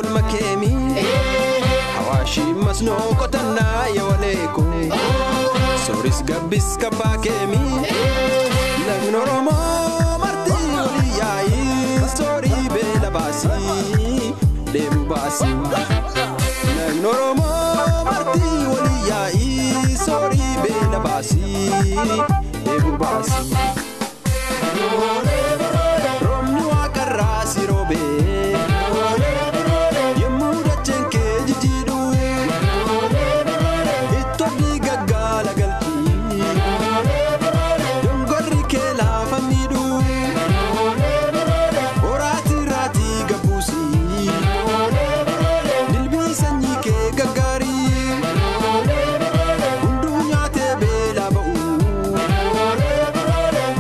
wal makeemi Hawaashi masnoo qotannaa yawaleeko Sooris gabbis kabbaa keemi Lagni Oromoo marti olii yaa'ii soorii beela baasii deemu baasii Lagni Oromoo marti olii yaa'ii soorii beela baasii deemu baasii Roobni waaqarraa si roobee yemmuu dacheen kee jijiidhu ittoo gaggaala galtii dongorri kee laafa miidhu horaati raatii gabbuusii dilbii sanyii kee gaggaarii hunduu nyaatee beelaa ba'u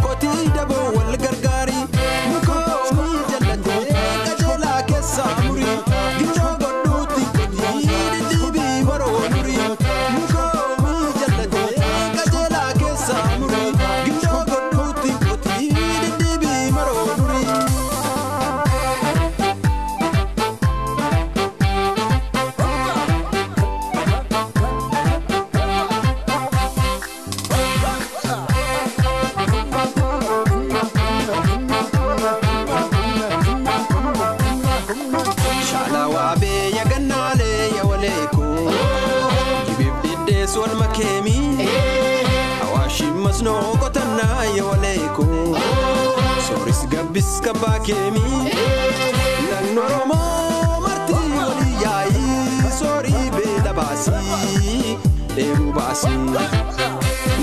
qotii daboo wal gargaarii mukoomii jallatee qajeelaa keessaa murii gindoo godhuutti qotii dhidhiibii boroo nurii mukoomii jallatee qajeelaa keessaa murii gindoo godhuutti qotii dhidhiibii maroo nurii. Shaalawaa beeya gannaalee yawaleeko Jibiif dhidhees wal makeemi Hawaashi masnoo qotannaa yawaleeko Sooris gabbis kabbaa keemi Lagni Oromoo marti olii yaa'ii soorii beela baasii dheebuu baasii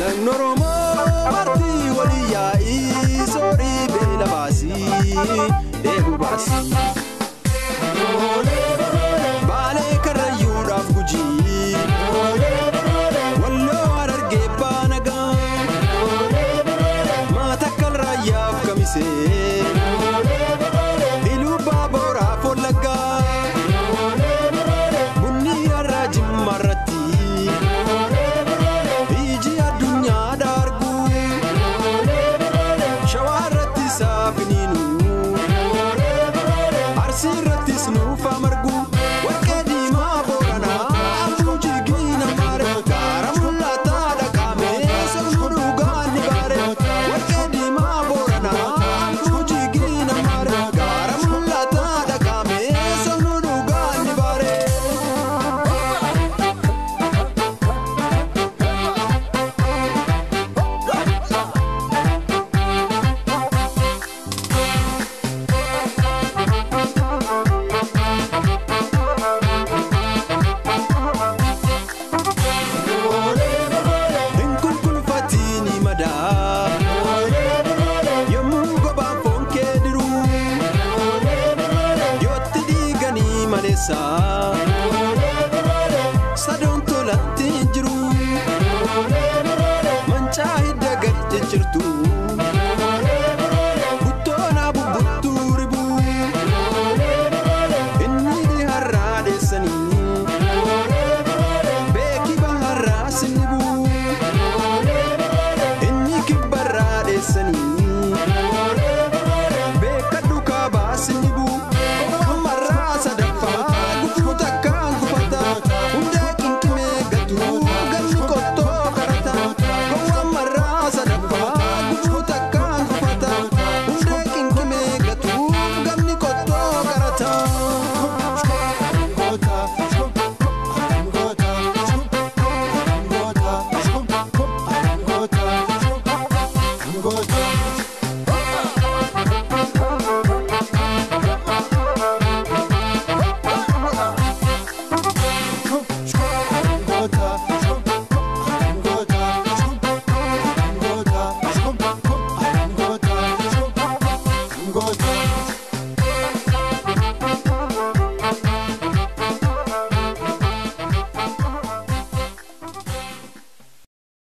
Lagni Oromoo marti olii yaa'ii soorii beela baasii dheebuu baasii. Baalee karrayyuudhaaf gujii Walloo harargee baanagaa Maatakkal raayyaaf kamisee Iluu baaboraaf wallaggaa Bunni har'aa jimmaarratti Iji addunyaa daargu Shawaa irratti saafiniinu Arsii irrattis nuuf margu warqee diimaa booranaa abduu jigiina maare gaara mul'ataa dhaqaamee sobnu dhugaan ni baare warqee diimaa booranaa abduu jigiina maare gaara mul'ataa dhaqaamee sobnu dhugaan ni baare. Hin kulkulfatiin madaa yommuu gobaan foon kee diru yootti dhiiganii maleessa